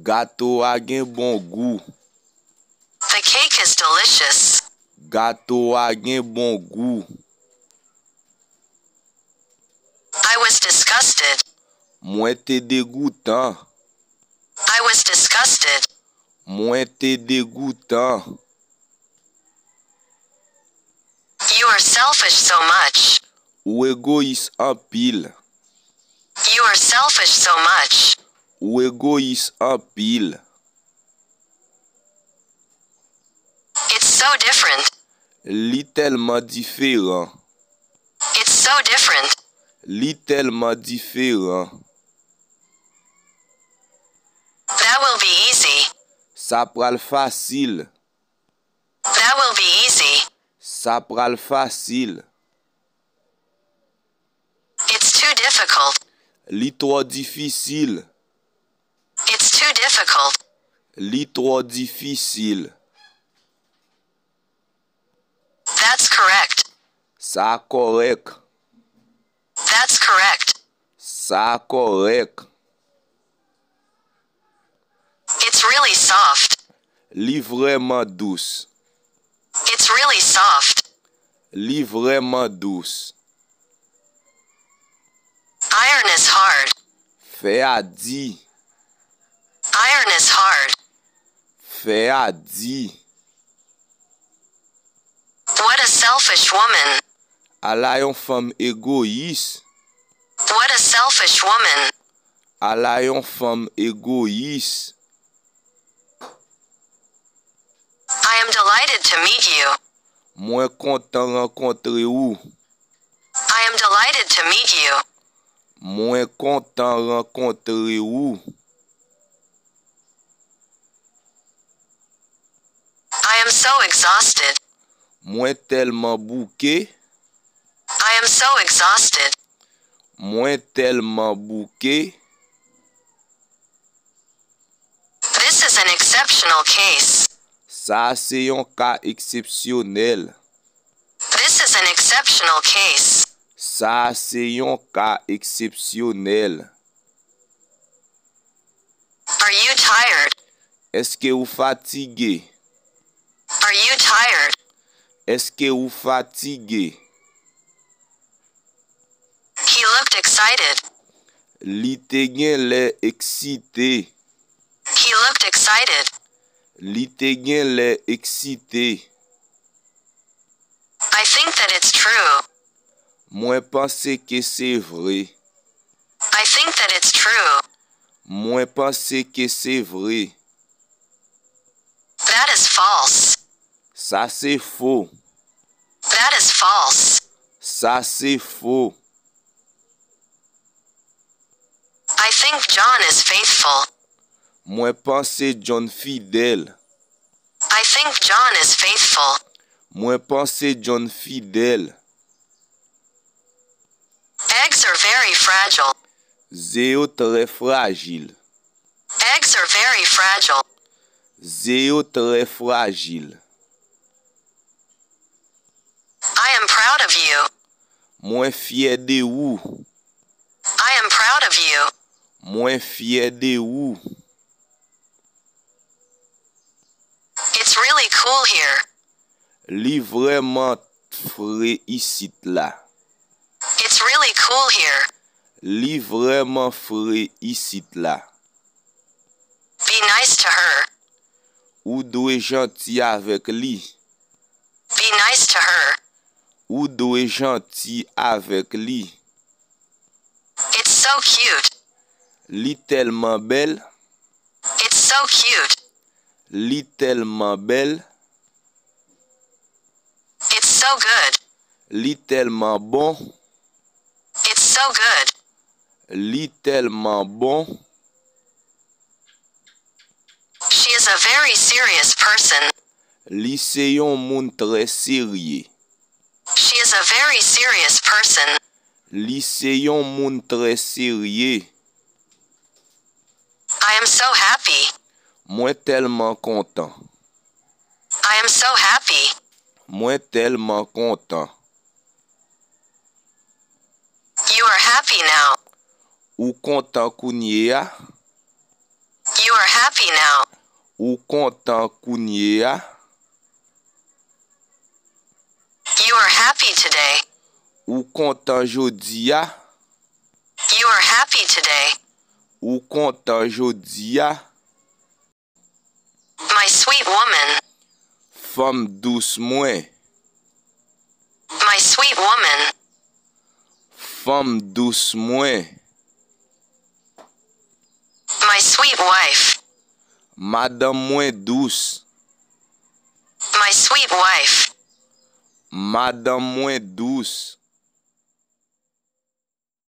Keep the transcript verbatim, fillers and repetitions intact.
Gato a gen bon gou. The cake is delicious. Gato a gen bon gou. I was disgusted. Mwen te degoutan. I was disgusted. Mwen te degoutan. You are selfish so much. Ou egoyis anpil. You are selfish so much. Ou egoyis anpil. It's so different. Li tèlman diferan. It's so different. Li tèlman diferan. That will be easy. Sa pral fasil. That will be easy. Sa pral fasil. It's too difficult. Li twò difisil. It's too difficult. Li twò difisil. That's correct. Sa kòrèk. That's correct. Sa kòrèk. It's really soft. Li vrèman dous. It's really soft. Li vrèman dous. Iron is hard. Fè a di. Iron is hard. Fè a di. What a selfish woman. Ala yon fanm egoyis. What a selfish woman. Ala yon fanm egoyis. I am delighted to meet you. Mwen kontan rankontre ou. I am delighted to meet you. Mwen kontan rankontre ou. I am so exhausted. Mwen tèlman bouke. I am so exhausted. Mwen tèlman bouke. This is an exceptional case. Sa a se yon ka eksepsyonèl. This is an exceptional case. Sa a se yon ka eksepsyonèl. Are you tired? Èske ou fatige? Are you tired? Èske ou fatige? He looked excited. Li te gen lè eksite. He looked excited. Li te gen lè eksite. I think that it's true. Mwen panse ke se vre. I think that it's true. Mwen panse ke se vre. That is false. Sa se fo. That is false. Sa se fo. I think John is faithful. Mwen panse John fidèl. I think John is faithful. Mwen panse John fidèl. Eggs are very fragile. Ze yo trè frajil. Eggs are very fragile. Ze yo trè frajil. I am proud of you. Mwen fyè de ou. I am proud of you. Mwen fyè de ou. It's really cool here. Li vrèman fre isit la. It's really cool here. Li vrèman fre isit la. Be nice to her. Ou dwe janti avèk li. Be nice to her. Ou dwe janti avèk li. It's so cute. Li tèlman bèl. It's so cute. Li tèlman bèl. It's so good. Li tèlman bon. It's so good. Li tèlman bon. She is a very serious person. Li se yon moun trè serye. She is a very serious person. Li se yon moun trè serye. I am so happy. Mwen tèlman kontan. I am so happy. Mwen tèlman kontan. You are happy now. Ou kontan kounye a? You You are happy now. Ou kontan kounye a? You are happy today. Ou kontan jodi a? You are happy today. Ou kontan jodi a? My sweet woman. Fanm dous mwen. My sweet woman. Fanm dous mwen. My sweet wife. Madanm mwen dous. My sweet wife. Madanm mwen dous.